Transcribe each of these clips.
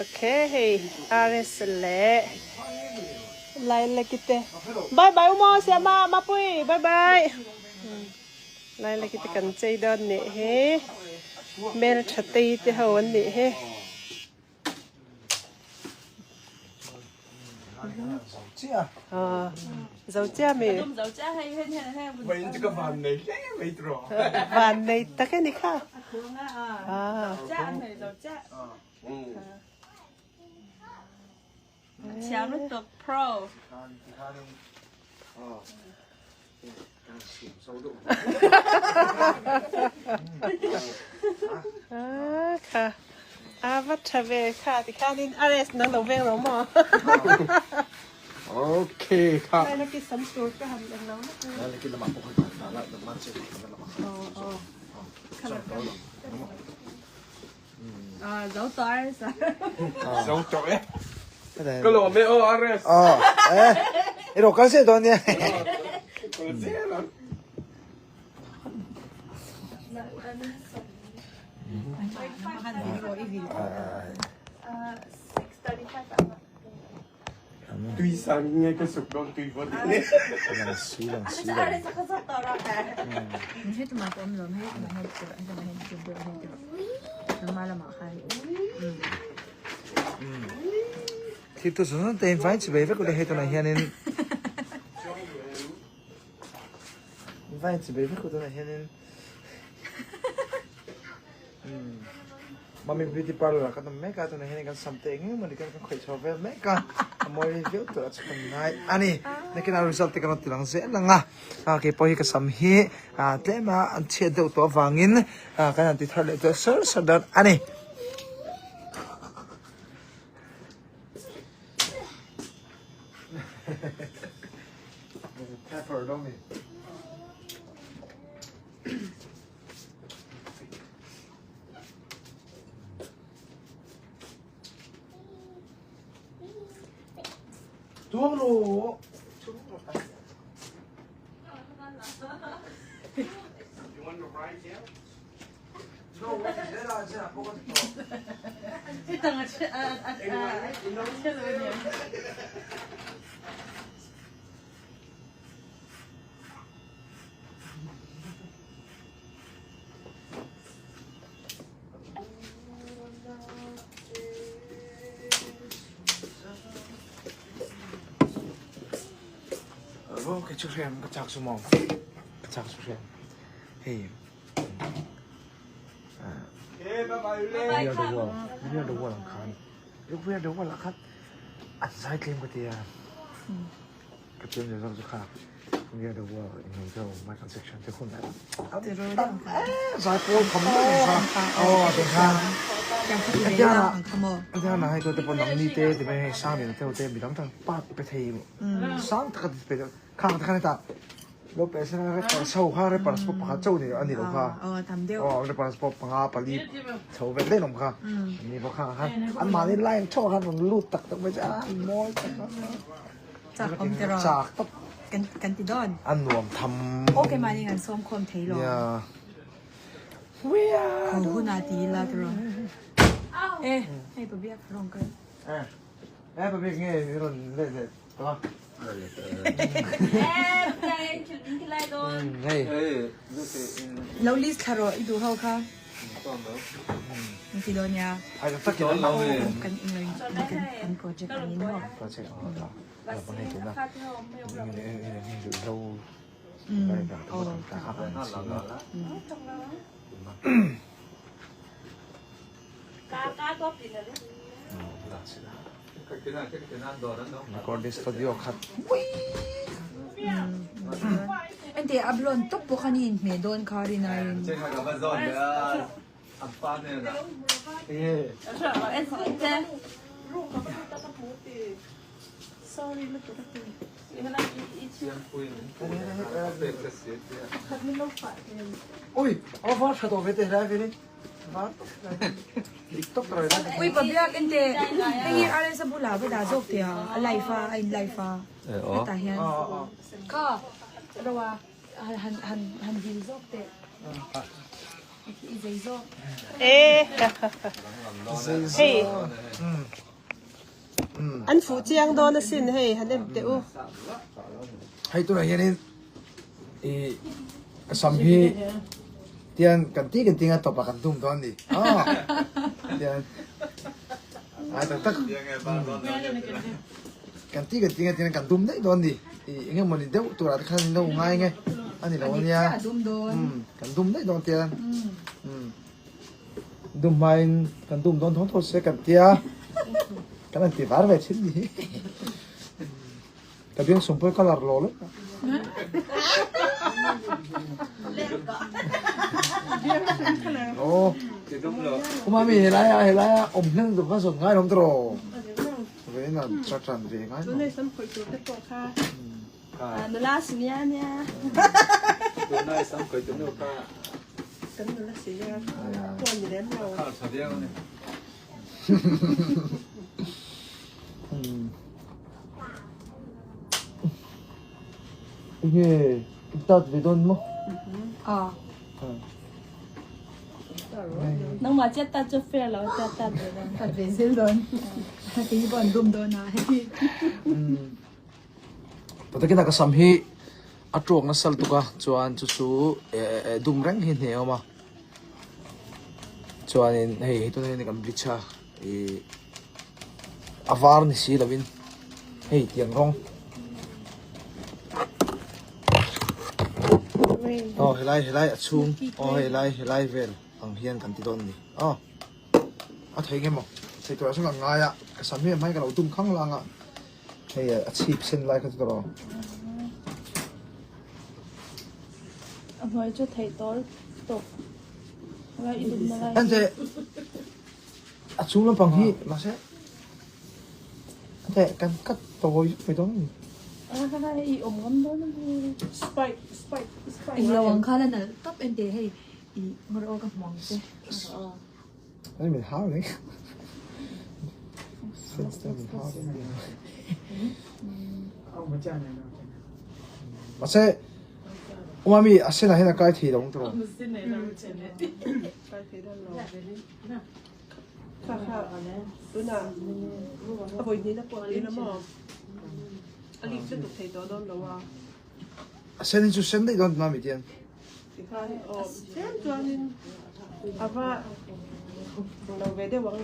Ok hei RS leh Lailaki te bye bye u maw siama mapui bye bye Lailaki te kan chei dawn nih hi hmeltha tei te ho an nih hi. Zo chia mi. Van nei tak a ni kha. Thiam lutuk pro. Kha a va tha ve kha tikhanin RS nang lo veng lo maw? Okay kha. Lai laki sam tur ka han eng lo na. Lai laki lamah pawh khan ta la dam man che ka lamah. Oh oh. Kha Zo tawh RS. Zo tawh e. Ka lawm e aw RS. Aw eh i rawh kal zel dawn nia. Kal zel ang. Tui sang nge ka suk dawn tui vawt in. Lang si lang si lang. Thil tu zawng zawng te in vai chi ve vek ule hei tunah hianin vai chi ve vek u tunah hianin Mami beauty parlour ah kan awm mek a tunah hian kan sam te eng eng mawni kan kan khawih chho vel mek a a mawi viau tur a chu kan ngai a ni nakin a result te kan rawn ti lang zel ang a ah keipawh hi ka sam hi ah tlem a an chhiat deuh tawh avangin ah kan han ti thar leh tawh sar sar dawn a ni. Tuang rawh. You want to ride here? Ro ke chu hrem ka chak chu maw ka chak chu hrem hei We are the world we are the world ang khan we are the world ah khan an zai tlem ka tia Ka thiam zau zau chu kha We are the world in lo deuh Michael Jackson te hun zai pawl kham deuh kha aw te kha atiana atiana hei te pawh nangni te ti mai hei sang lian te te midang tang part pe thei sang taka ti pe kha te khan hetah lo pe sen a rapper chho kha rapper pawh pakhat chauh ni ani lo kha aw rapper pawh panga pali chho vel daih awm kha ani bawk kha khan an mahni line theuh ah khan rawn lut tak tak mai chu a mawi tak a. Chak awm te rawh. Chak tawp. Kan kan ti dawn. A nuam tham. Okay mahni kan sawm khawm thei lo. Yeah. We are. Ho hun a ti ila te rawh. Eh, hei pabiak rawng kal. Eh, eh pabiak nge i rawn let leh tawh a. Eh, pabiak thil ding ti lai dawn. Hei. Lo list thla rawh i duh ho kha. An ti dawn nia. Kan kan project ang in ho. Project ang ta. Bang hei tuna. Lo. Recording studio khat. Ente a blond tawp pawh kha ni inhmeh dawn kha rin aiin. Ui, a va tha tawh ve te helai ve ni. Ui pabiak ente hei hi RS a bulah va dah zawk teh a a live a a in live a hetah hian kha ro a han han han dil zawk teh. E hei an fuh chiang dawn asin hei han en teh u. Hei tunah hianin i ka sam hi tian kan ti kan tinga tawpah kan dum dawn a ni tian ai tak tak kan ti kan tinga tian kan dum daih dawn a ni i eng emaw ni deuh turah te khan an lo ngai nge a ni lo ania kan dum daih dawn tian dum hmain kan dum dawn tho tho se kan tia kan han ti var ve thin ni hi. Ka biang sum pawh hi colour lo lek a. Aw. Umami helai a helai a awm hlen duh kha zawn ngai lawm tawh. Ve na cha chan ve ngai. Tunai sam khawih tur te pawh kha. Nula sinia nia. Tunai sam khawih tur nu kha. Kan nula sinia. Pawh ni lem lo. Khar tha viau ani. Enge i tat ve dawn maw? A. Nangmah chiat tat chu fair lo chiat tat ve dawn. Tat ve zel dawn. Kei pawh an dum dawn a hei. Patakin a ka sam hi a tawk nasa lutuk a chuan chu chu dum reng hi hne a awm a chuanin hei hei tunah hian kan bleach a ih a var ni si lovin hei tiang rawng aw helai helai a chhung aw helai helai vel ang hian kan ti dawn a ni aw. A thei nge maw? Thei turah chuan ka ngai a, ka sam hi a hmai ka lo tum khang lang a, hei a chhip sen lai kha chu ka rawn. A hnuai chu theih tawl tawp lai i dumna lai. Ente a chung lampang hi mahse ente kan cut tawi zuk mai dawn a ni. A i awm ngam dawn a ni. Spike spike spike. Englo ang khan a nalh tawp ente hei. I ngawr aw ka hmuang che. Ani min hau reng. Sense te min hau reng. Mahse umami a senah hian a kai thei lo ang tawh. Kai thei dawn lo. Kha kha tuna a vawi hnihna pawh a tir a maw? A lik lutuk thei tawh dawn lo a. A sen hi chu sen daih dawn mami tian. Tikhan aw tlem chuanin a va lo ve deuh ang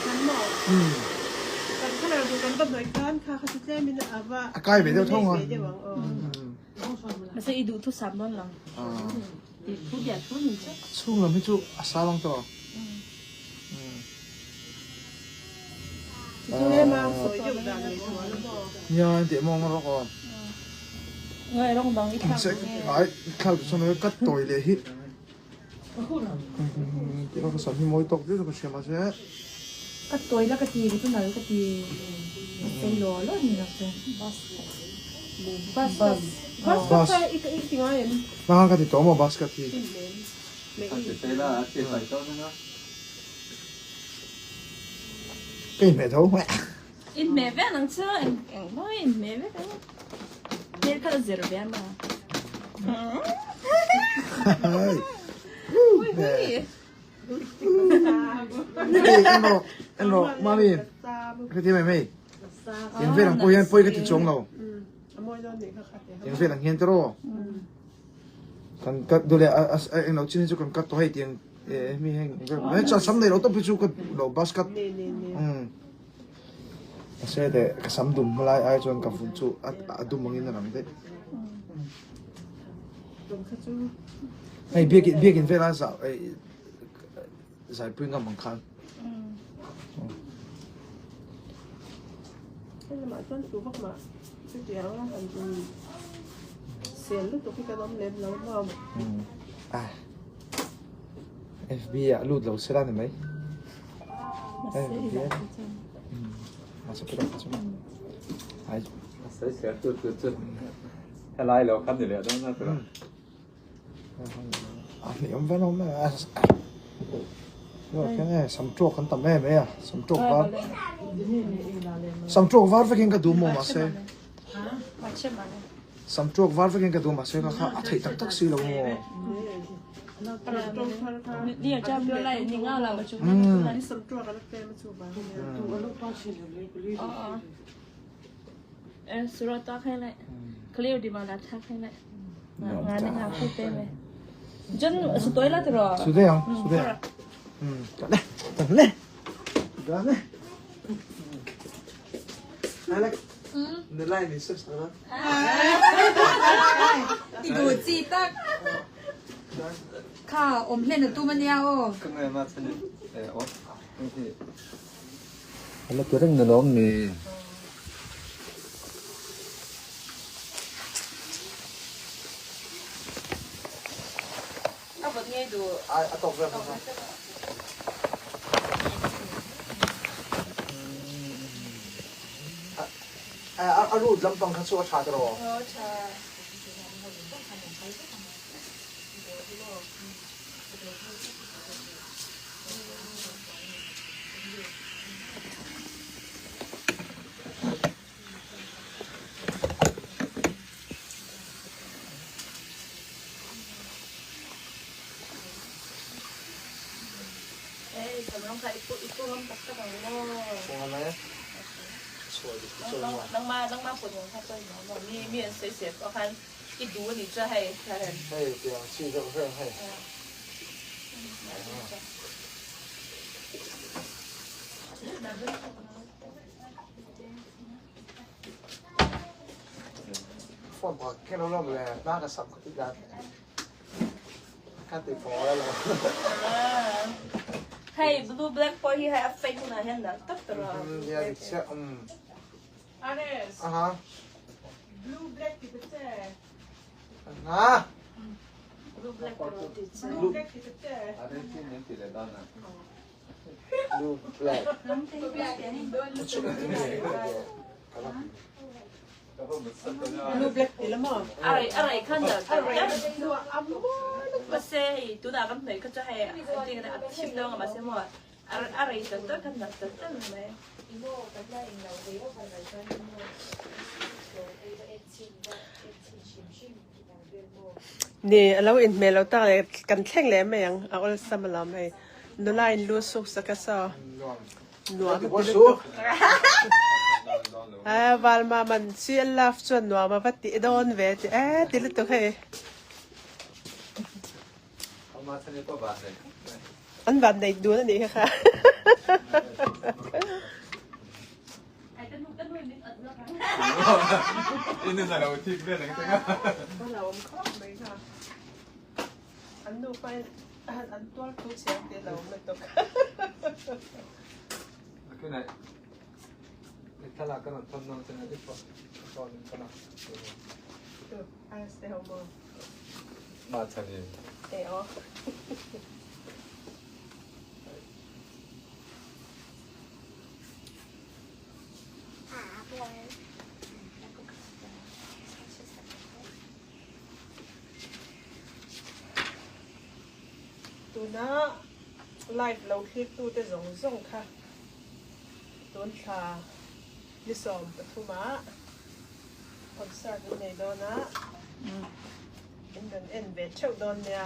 kan maw kan colour duh kan va hnawih khan kha kha chu tlemin a va a kai ve deuh thawng a ve deuh ang aw. Mahse i duh thusam dawn lo. I thu biak thu ni chu. Chhung lam hi chu a sang ang tawh. Nia tih mawng rawk aw. Ngai rawng dang i thlak nge. Ai thlak chu sawn ka tawi leh hi. Tih ka sam hi mawi tawk viau ka hria mahse. Ka tawi la ka ti ka chu nal ka ti sei law law ni lo chu. Bus bus bus bus i ti ngai em. Nang ka ti tawh maw bus ka ti. Ka inhmeh tho. Inhmeh vek ang chu eng eng pawh hi inhmeh vek ang. Hmel kha la zir ve a maw. Hei en rawh en rawh mami ka ti mai mai. Eng vel ang pawh hian pawi ka ti chuang lo. Eng vel ang hian tiraw. Kan cut duh leh a eng lo chin hi chu kan cut tawh hei tiang eh mi heng hei chuan sam nei lo tawp hi chu ka lo bus cut umm mahse teh ka sam dum hma lai ai chuan ka vun chu a dum angin a lang daih hei biakin biakin vela zah eh zaipui ngam ang khan. Hei lamah chuan tu vak mah chutiang a han in sel lutuk hi kan awm lem lo maw. Ah FB ah lut lo sela ni mai. Mahse i zah chu. Mahse pawh chu. Ai. Mahse sel tu tu chu helai lo khan ni leh dawn na tura. A hniam vel awm e a khian e sam tawk kan tam em mai a sam tawk var sam tawk var vekin ka duh maw mahse Sam tuak var vekin ka duh mahse kha kha a theih tak tak si lo maw. Su dei ang, su dei ang. Le, le, le. Alex, nula in sep sak la. I duh chi tak. Kha awm hlen a tum ania aw. Ka ngai ma chhan e aw. Ala ti reng ni lawm ni. A vawt ngei duh. Ai a tawk vel kha. A root lampang kha chu a tha tiraw? Aw tha. Hei tiang chi deuh vel hei. Phone pakhat khen lo lawm le hna ka sam ka ti dan ka ti pawl a lo. Hei blue black pawh hi hei a fake hunah hian nalh tak tur a. Nia dik chiah um. Ares. Aha. Blue black ti ta che. Nga. Blue black tur ti che. Blue black ti ta che. Ares hi min ti leh dan a. Blue black. Blue black ti la maw? A rei khan dal tak tak. Mahse hei tunah kan hnaih kha chu hei a ting a thim deuh a mahse maw a rei tak tak khan dal tak tak mai. Ni a lo inhmeh lo tak leh kan thleng leh mai ang a awlsam alawm hei nula in lu suk sak a saw nuam a ti lutuk a valma man chi a love chuan nuam a va tih dawn ve tih e ti lutuk hei an van nei dun a nih kha kha. An nupa in an tuar tu chiang tih lo lutuk. E aw. Tuna live lo thlir tute zawng zawng kha tun thla ni 13 ah concert an nei dawn a, in rawn en ve theuh dawn nia.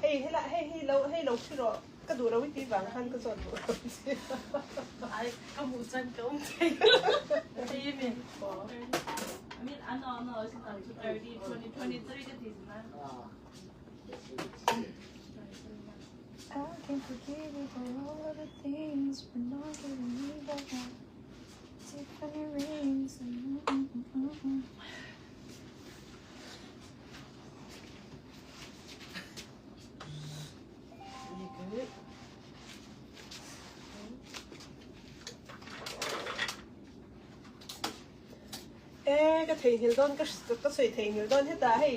Hei hela hei hei lo hei lo thi rawh ka duh lo i tih vang khan ka zawt duh lo che. Ai ka hmuh chuan ka awm thei lo. Hei i mi. I mean ano ano 30 20 23 ka ti zina. I can forgive you for all of the things for not giving me back my Tiffany rings. E ka theihnghilh dawn ka ka sawi theihnghilh dawn hetah hei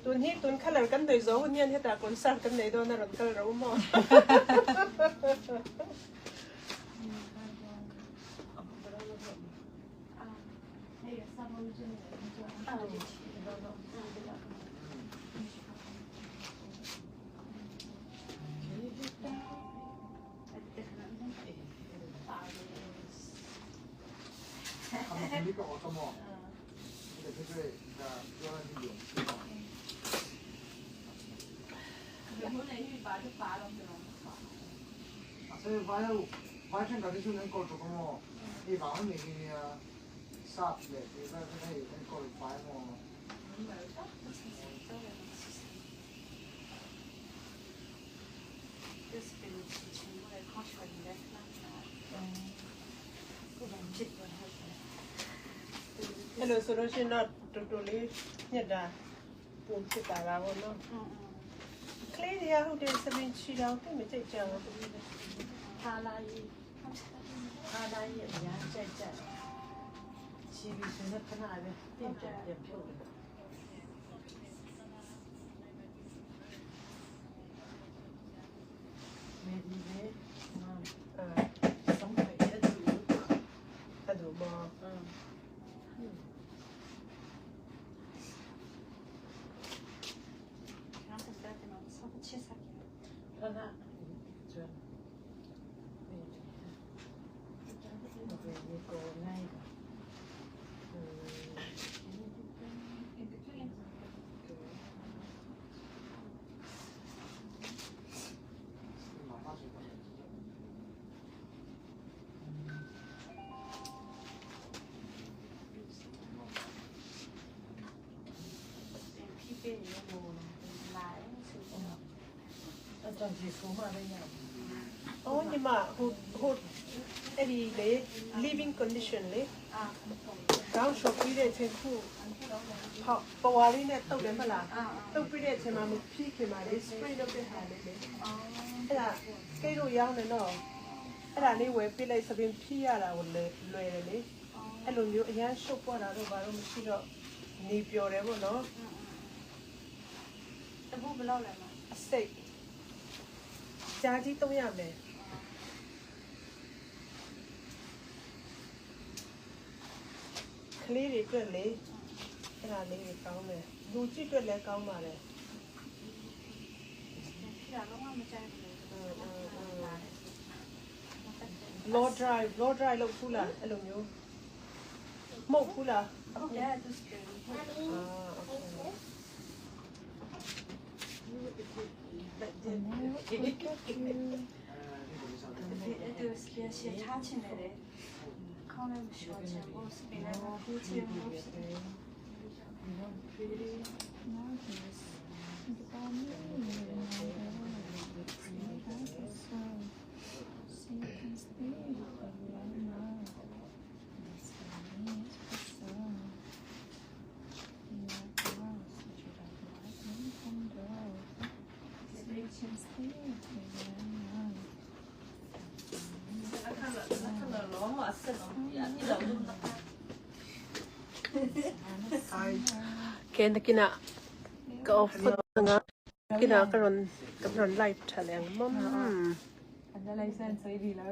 tun hi tun colour kan nei zo hun hian hetah concert kan nei dawn a rawn kal ro maw. အဲ့လိုဆိုလို့ရှိရင်တော့တော်တော်လေးညက်တာပုံဖြစ်တာလားဘောနော်ကလေးတွေကဟုတ်တယ်စပင်ချီတောင်တိတ်မကြိတ်ကြဘူး ဟာလာကြီးဟာလာကြီးအများကြိုက်ကြချီပြီးဆိုတော့ခဏပဲပြင်ပြန်ပြန်ဖြုတ်တယ်မေဒီလေ အာ ဆုံးပဲတဲ့သူ အဲ့လိုမ ခဏကျွမ်းမေဒီကိုနိုင်အကြောင်းကြီးဆိုမှလည်းရ အော်ညီမဟိုဟိုအဲ့ဒီလေ living condition လေကောင်းရှော့ပြီးတဲ့အချိန်ခုဟောပဝါလေးနဲ့တုတ်တယ်မလားတုတ်ပြီးတဲ့အချိန်မှာမဖြီးခင်ပါလေ spray လုပ်တဲ့ဟာလေးလေအဲ့ဒါကိတ်လို့ရောင်းနေတော့အဲ့ဒါလေးဝယ်ပြလိုက်စပင်ဖြီးရတာကိုလွယ်လွယ်တယ်လေအဲ့လိုမျိုးအရန်ရှုပ်ပွားတာတော့ဘာလို့မရှိတော့နေပျော်တယ်ပေါ့နော် တဘူးဘလောက်လဲမ အစိတ်ကြာကြီးတုံးရမယ်ကလေးတွေအတွက်လေအဲ့ဒါလေးတွေကောင်းတယ်လူကြည့်အတွက်လည်းကောင်းပါတယ် ဖြစ်တာလုံးဝမကြိုက်ဘူး blow dry blow dry လုပ်ဖူးလားအဲ့လိုမျိုးမှုတ်ဖူးလား ဟုတ်တယ်သူစတယ် အာ okay သူစတယ်ရှေချာချင်တယ်ခေါင်းလည်းမရှိချင်ဘူးစပင်းလည်းမဖြစ်ချင်ဘူး Ken kina ka off ko nga kina karon ka ron live thaleng mom อันนั้นไลเซนส์ใช้ดีแล้ว